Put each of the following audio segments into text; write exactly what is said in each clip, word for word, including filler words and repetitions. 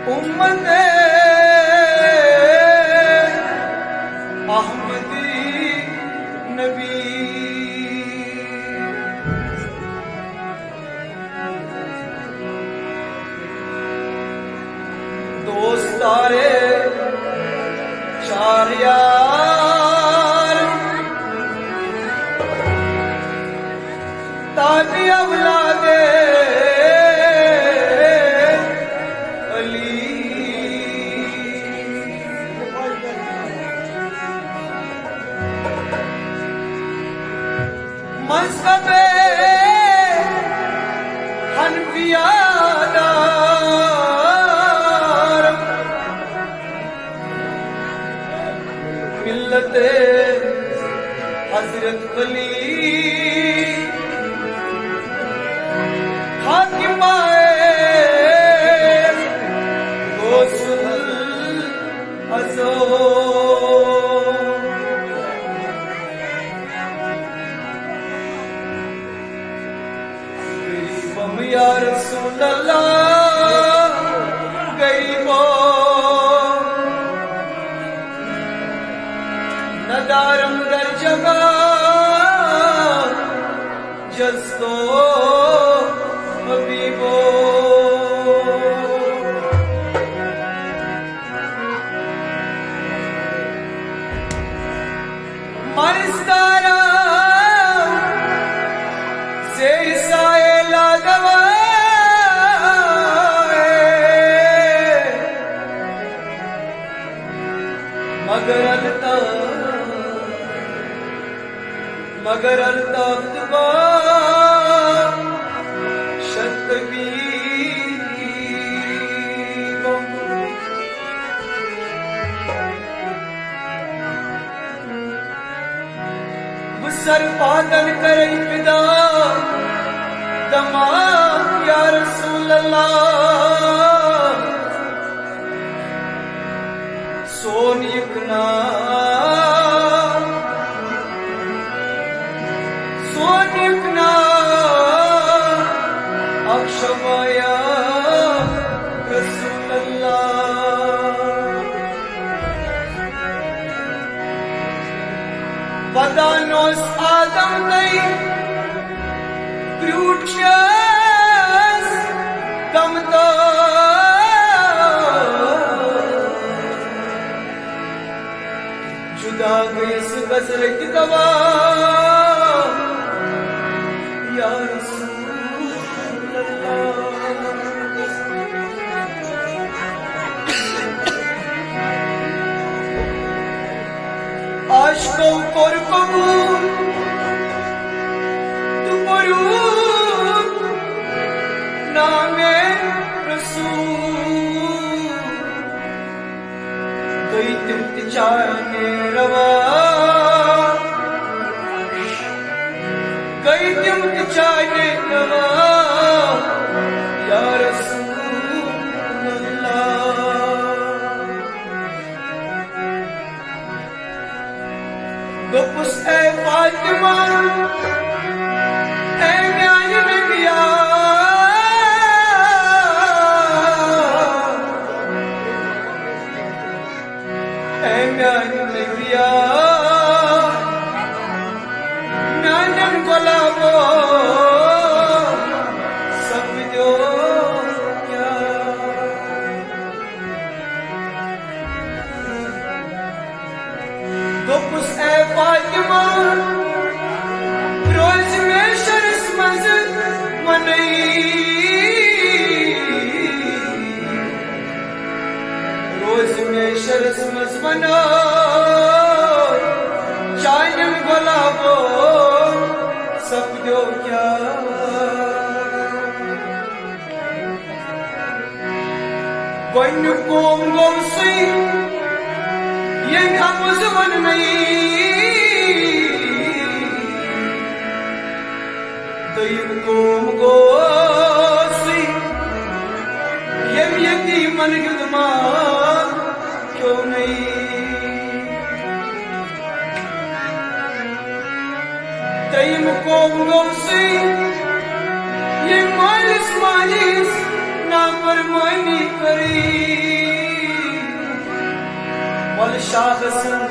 امت احمدی نبی۔ دوستارے چار یار، تابع اولاد علی۔ مذہب حنفیہ دار، ملت حضرت علی، حاکم غوث الاعظم۔ غریبم یا رسول اللہ، غریبم، ندارم در جگہ جز تو حبیبو۔ مرضدارا زیر سایہ لا دوا، مگر الطاف، مگر الطاف دبا شت بی۔ بہٕ سر پادن کرے فدا، دما یا رسول اللہ۔ سون یکنا، سون یکنا، اکھ شمع یا رسول اللہ۔ ودان اوس آدم دے کرٛوٗٹھ چھَس دم دم۔ جدا گٔیَس گزرٕکۍ گواہ یا رسول اللہ۔ عاشقو کوٚر قبول تہٕ پوٚرُکھ نامِ رسول۔ گٔے تِم تہِ چانہِ روا، گٔے تِم تہِ چانہِ روا، یا رسول اللہ۔ دوٚپُس، اے فاطمہ، اے میانہِ نبیا، اے میانہِ نبیا، میانٮ۪ن گۄلابو سپدیو کیٛاہ؟ دوٚپُس، اے فاطمہ، روزِ محشرس منٛز ونے، روزِ محشرس منٛز ونے، چانٮ۪ن گۄلابو سپدیو کیٛاہ؟ گۄڈٕنیُک قوم گوٚو سُے، ییٚمۍ اَپُز ووٚن مےٚ۔ دوٚیِم قوم گوٚو سُے، ییٚمۍ یتیٖمن ہُنٛد مال کھیوٚو مےٚ۔ ترٛیٚیِم قوم گوٚو سُے، ییٚمۍ مٲلِس ماجہِ ہِنٛز نافرمٲنی کٔرٕے۔ شاہ حسن،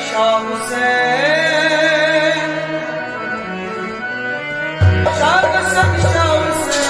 شاہ حسین، شاہ حسن، شاہ حسین۔